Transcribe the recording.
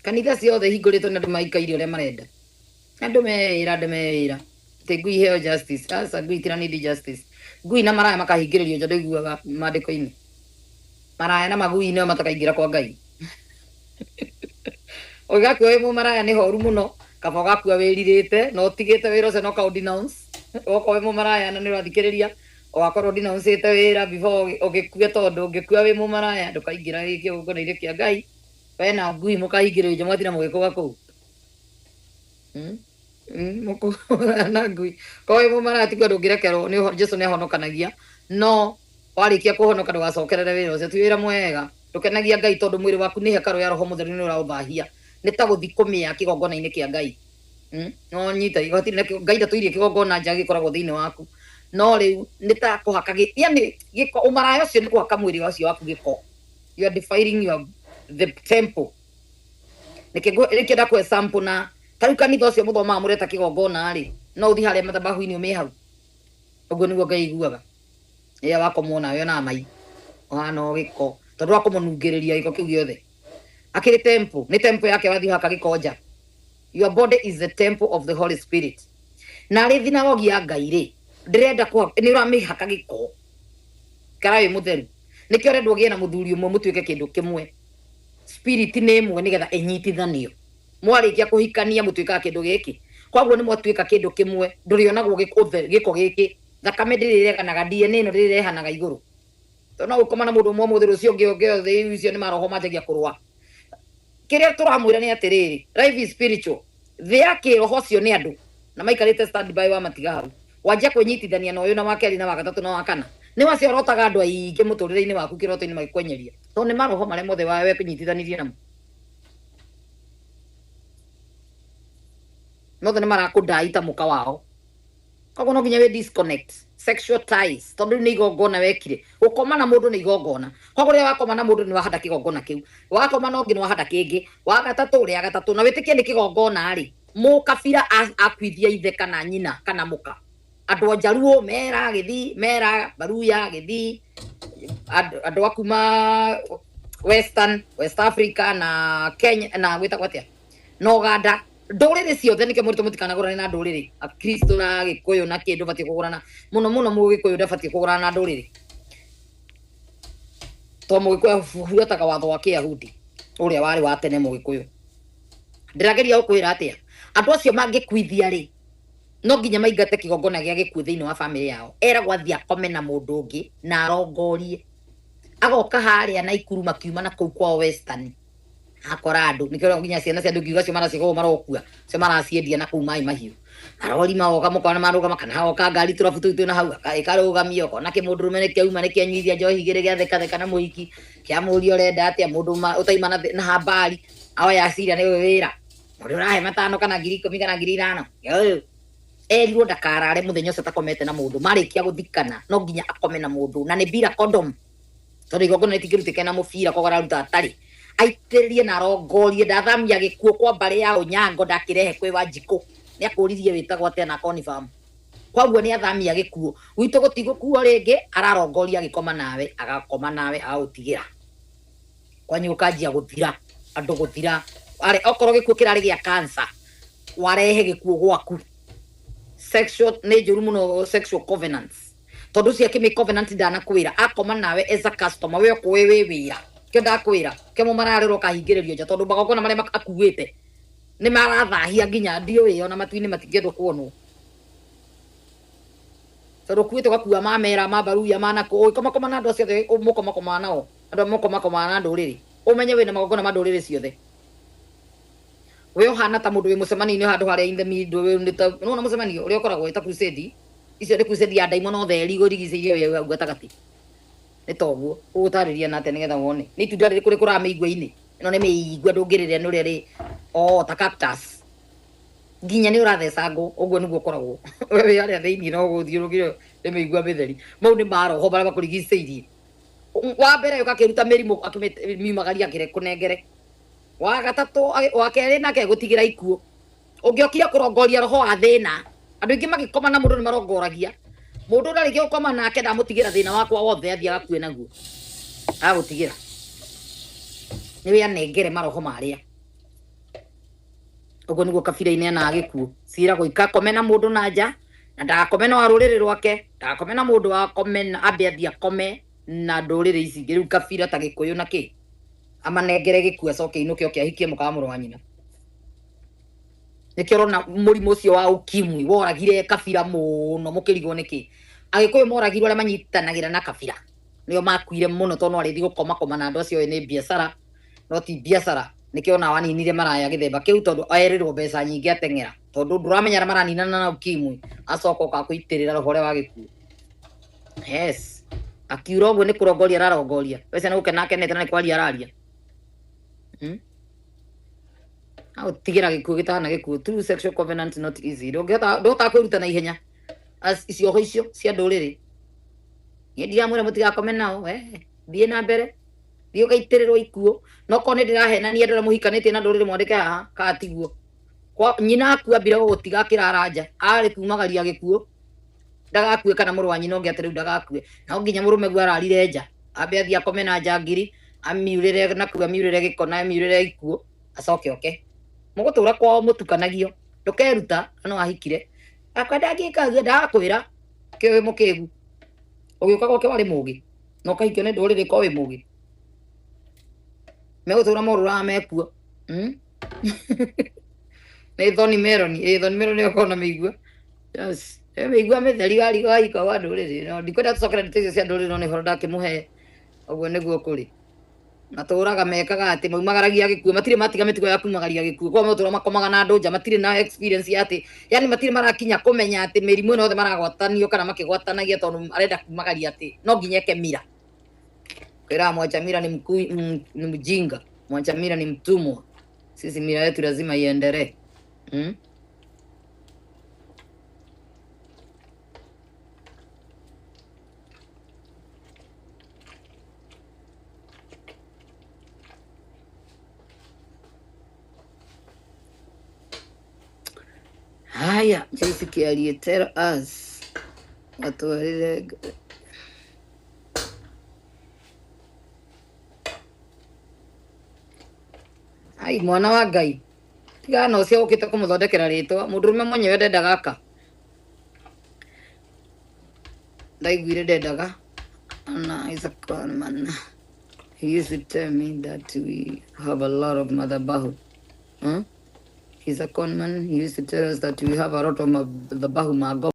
Kanitha ciothe hingũrĩtwo nĩ andũ maikaire ũrĩa marenda. Andũ me wĩra, andũ me wĩra. Atĩ ngui iheo justice. Aca ngui itira need justice. Ngui na maraya makahingĩrĩrio nja ndũiguaga maandĩko-inĩ. Maraya na magui nĩo matakaingĩra kwa Ngai. Ũgĩgakua wĩ mũmaraya nĩ horu mũno, kaba ũgakua wĩrirĩte na ũtigĩte wĩra ũcio na ũkaũ denounce. Okorwo wĩ mũmaraya na nĩ ũrathikĩrĩria, ũgakorwo denounce-ĩte wĩra before ũgĩkue tondũ ũngĩkua wĩ mũmaraya ndũkaingĩra kĩgongona-inĩ kĩa Ngai. We na ngui mũkahingĩrĩrio nja mũgatinda mũgĩkũga kũu. Mũkũgana na ngui. Korwo wĩ mũmaraya tiguo ndũngĩrekerwo nĩ Jesu nĩ ahonokanagia no warĩkia kũhonoka ndũgacokerere wĩra ũcio ti wĩra mwega. Ndũkenagia Ngai tondũ mwĩrĩ waku nĩ hekarũ ya Roho Mũtheru nĩ ũraũthahia. Nĩ ta gũthi kũmĩa kĩgongona-inĩ kĩa Ngai. No nyita hatirĩ na Ngai ndatũirie kĩgongona nja gĩkoragwo thĩinĩ waku. No rĩu nĩ ta kũhaka yani gĩko ũmaraya ũcio nĩ kũhaka mwĩrĩ ũcio waku gĩko. You are defiling your the temple. Nĩkĩ rĩkĩ ndakũhe sample na ta rĩu kanitha ũcio mũthomaga mũreta kĩgongona rĩ, no ũthiĩ harĩa mathabahu-inĩ ũmĩe hau. Ũguo nĩguo Ngai aiguaga. Rĩrĩa wakomwo nawe onaga mai ũhana o gĩko tondũ wakũmũnungĩrĩria gĩko kĩu gĩothe. Akĩrĩ temple, nĩ temple yake wathiĩ ũhaka gĩko nja. Your body is the temple of the Holy Spirit. Na arĩ thinagogi ya Ngai rĩ, ndĩrenda nĩ ũramĩhaka gĩko. Ikara wĩ mũtheru. Nĩkĩo ũrendwo ũgĩe na mũthuri ũmwe mũtuĩke kĩndũ kĩmwe. Spirit nĩ ĩmwe nĩgetha ĩnyitithanio. Mwarĩkia kũhikania mũtuĩkaga kĩndũ gĩkĩ. Koguo nĩ mwatuĩka kĩndũ kĩmwe, ndũrĩonagwo gĩko gĩkĩ. Thakame ndĩrĩreganaga, DNA ĩno ndĩrĩrehanaga igũrũ. Tondũ no gũkoma na mũndũ ũmwe ũmũthĩ rũciũ ũngĩ ũngĩ othe icio nĩ maroho manjagia kũrũa. Kĩrĩa tũramwĩra nĩ atĩrĩrĩ, life is spiritual. Thĩ ya kĩroho ũcio nĩ andũ na maikarĩte stand by wa matiga hau. Wanjia kwĩnyitithania na ũyũ na wa kerĩ na wa gatatũ na wa kana. Nĩ wacio ũrotaga andũ aingĩ mũtũrĩre-inĩ waku kĩroto-inĩ magĩkwenyeria. Tondũ nĩ maroho marĩa mothe wekũnyitithanirie namo. Mothe nĩ marakũndai ta mũka wao. Koguo no nginya wĩ disconnect sexual ties tondũ rĩu nĩ igongona wekire. Gũkoma na mũndũ nĩ igongona. Koguo rĩrĩa wakoma na mũndũ nĩ wahanda kĩgongona kĩu. Wakoma na ũngĩ nĩ wahanda kĩngĩ. Wa gatatũ rĩa gatatũ na wĩtĩkie nĩ kĩgongona rĩ, mũkabira akuithia ithe kana nyina kana mũka. Andũ a Njaruo mera Gĩthii, mera Baruya Gĩthii, andũ a kuma Western, West Africa na Kenya na gwĩtagwo atĩa? Na Uganda. Ndũrĩrĩ ciothe nĩkĩo mũritũ mũtikanagũrane na ndũrĩrĩ. Akristo na Gĩkũyũ na kĩ ndũbatiĩ kũgũrana. Mũno mũno Mũgĩkũyũ ndabatiĩ kũgũrana na ndũrĩrĩ. Tondũ Mũgĩkũyũ abuataga watho wa Kĩyahudi ũrĩa warĩ wa tene Mũgĩkũyũ. Ndĩrageria gũkwĩra atĩa? Andũ acio mangĩkuithia rĩ, no nginya maingate kĩgongona gĩa gĩkuũ thĩinĩ wa famĩlĩ yao. Eragwo athiĩ akome na mũndũ ũngĩ na arongorie. Agoka harĩa Naikuru makiuma na kũu kwao Western. Akora andũ nĩkĩo nginya ciana cia andũ ngiuga acio maracikorwo marokua acio maraciendia na kũu maĩ mahiũ. Marori magoka mũkona marũgama kana hagoka ngari tũrabu tũu twĩna hau ĩkarũgamio ũkona kĩmũndũrũme nĩkĩauma nĩkĩanyuithia njohi igĩrĩ gĩathekatheka na mũhiki kĩamũria ũrenda atĩa mũndũ ũtaima na hambari oya cira nĩ ũyũ wĩra ũrĩa ũrahe matano kana 10,000 kana 5,000 ũyũ erirwo ndakarare mũthenya ũcio atakomete na mũndũ marĩkia gũthikana no nginya akome na mũndũ na nĩ bila condom tondũ igongona rĩtingĩrutĩka na mũbira koguo araruta atarĩ aitĩrĩrie na arongorie ndathamia gĩkuũ kwa mbarĩ ya Onyango ndakĩrehe kwĩ Wanjikũ nĩ akũririe wĩtagwo atĩa na confirm koguo nĩ athamia gĩkuũ gwitũ gũtigũkuo rĩngĩ ararongoria agĩkoma nawe agakoma nawe agagũtigĩra kwanyu gũkanjia gũthira andũ gũthira Arĩ, okorwo gĩkuũ kĩrarĩ gĩa cancer warehe gĩkuũ gwaku sexual nĩ njũru mũno sexual covenants tondũ ũcio akĩmĩ covenant ndanakwĩra akoma nawe as a customer we ũkũĩ wĩ wĩra kĩo ndakwĩra kĩo mũmararĩrwo ũkahingĩrĩrio nja tondũ magongona marĩa akuĩte nĩ marathahia nginya ndiũĩ ona matu-inĩ matingĩendwo kuonwo tondũ ũkuĩte ũgakua mamera ma baruya ma nakũ ũgĩkomakoma na andũ acio othe mũkomakomaga nao andũ arĩa mũkomakomaga na ndũrĩrĩ ũmenye wĩna magongona ma ndũrĩrĩ ciothe we ũhana ta mũndũ wĩ mũcemanio-inĩ handũ harĩa in the middle we nĩ ta nĩwona mũcemanio ũrĩa ũkoragwo wĩ ta crusade icio nĩ crusade ya ndaimono theri ũrigicĩirie wĩ hau gatagatĩ nĩ ta ũguo ũgũtarĩria na atĩa nĩgetha wone nĩ itunda rĩrĩkũ rĩkũraga mĩigua-inĩ ĩno nĩ mĩigua ndũngĩrĩrĩa nĩ ũrĩa rĩ o ta cactus nginya nĩ ũrathecangwo ũguo nĩguo ũkoragwo we wĩ harĩa thĩinĩ no gũthiũrũkĩrio nĩ mĩigua mĩtheri mau nĩ maroho marĩa makũrigicĩirie wa mbere ũgakĩruta mĩrimũ akĩmiumagaria akĩkũnengere wa gatatũ wa kerĩ nake gũtigĩra ikuũ ũngĩokire kũrongoria roho wa thĩna andũ aingĩ magĩkoma na mũndũ nĩ marongoragia mũndũ ndarĩkia gũkoma nake ndamũtigĩra thĩna wakwa wothe athiĩ agakue naguo agũtigĩra nĩwe anengere maroho marĩa. Ũguo nĩguo kabira ineanaga gĩkuũ. Ciĩragwo ikakome na mũndũ na nja, na ndagakome na wa rũrĩrĩ rwake, ndagakome na mũndũ wakome na ambe athiĩ akome na ndũrĩrĩ ici ingĩ. Rĩu kabira ta Gĩkũyũ na kĩ, amanengere gĩkuũ acoke ainũke oke ahikie mũka wa mũrũ wa nyina. Nĩkĩo ũrona mũrimũ ũcio wa ukimwi woragire kabira mũno mũkĩrigwo nĩkĩ. Agĩkũyũ moragirwo arĩa manyitanagĩra na kabira nĩo makuire mũno tondũ no arĩthiĩ gũkoma koma na andũ acio oĩ nĩ biacara, no ti biacara. Nĩkĩo ona waninire maraya gĩthemba kĩu tondũ erĩrwo mbeca nyingĩ ateng'era, tondũ ndũramenya arĩa maraninana na ukimwi, acoka oka kũitĩrĩra rũhore wa gĩkuũ. Yes, akiura ũguo nĩ kũrongoria ararongoria mbeca, nĩ gũkena akenete na nĩ kwaria araria. Agũtigĩra gĩkuũ gĩtahana gĩkuũ. True sexual covenant not easy. Ndũngĩhota, ndũhotaga kwĩruta na ihenya cioho icio cia ndũrĩrĩ. Niĩ ndiramwĩra mũtigakome nao, we thiĩ na mbere, thiĩ ũgaitĩrĩrwo ikuũ. No korwo nĩ ndĩrahenania andũ arĩa mũhikanĩtie na ndũrĩrĩ mwandĩke haha kana tiguo. Kwa nyina aku ambire gũgũtiga akĩrara nja, arĩ kumagaria gĩkuũ ndagakue, kana mũrũ wa nyina ũngĩ atĩ rĩu ndagakue. No nginya mũrũme guo ararire nja, ambe athiĩ akome na njangiri, amiurĩre na kuu, amiurĩre gĩko na amiurĩre ikuũ, acoke oke. Mũgũtũra kwao mũtukanagio, ndũkeruta na no ahikire. Akwa ndangĩka ũguo, ndakwĩra kĩ wĩ mũkĩgu. Ũgĩũka gwake warĩ mũgĩ, na ũkahikio nĩ ndũrĩrĩ ko wĩ mũgĩ. Megũtũra morũraga mekuo. Nĩ thoni meroni, ĩ thoni meroni okorwo na mĩigua. Yes, ĩ mĩigua mĩtheri wahika wa ndũrĩrĩ. No ndikwenda tũcokere ndeto icio cia ndũrĩrĩ, no nĩ ũhoro ndakĩmũhe. Ũguo nĩguo kũrĩ. Matũraga mekaga atĩ maumagaragia gĩkuũ, matirĩ matiga mĩtugo ya kumagaria gĩkuũ. Kwa matũra makomaga na andũ nja, matirĩ na experience ya atĩ, yani matirĩ marakinya kũmenya atĩ mĩrimũ ĩno yothe maragwatanio kana makĩgwatanagia tondũ arenda kumagaria atĩ no nginya eke mira. Kwĩraga mwacha mira ni mkui, ni mjinga, mwacha mira ni mtumwa. Sisi mira yetu lazima iendelee. Haya, Joyce Kiarie, tell us. Watwarire ai mwana wa Ngai. Tigana na ũcio ũkĩte kũmũthondekera rĩtwa. Mũndũrũme mwenyewe ndendaga aka. Ndaiguire ndendaga. Ana is a con man. He used to tell me that we have a lot of madhabahu. Huh? He's a con man. He used to tell us that we have a lot of madhabahu mago.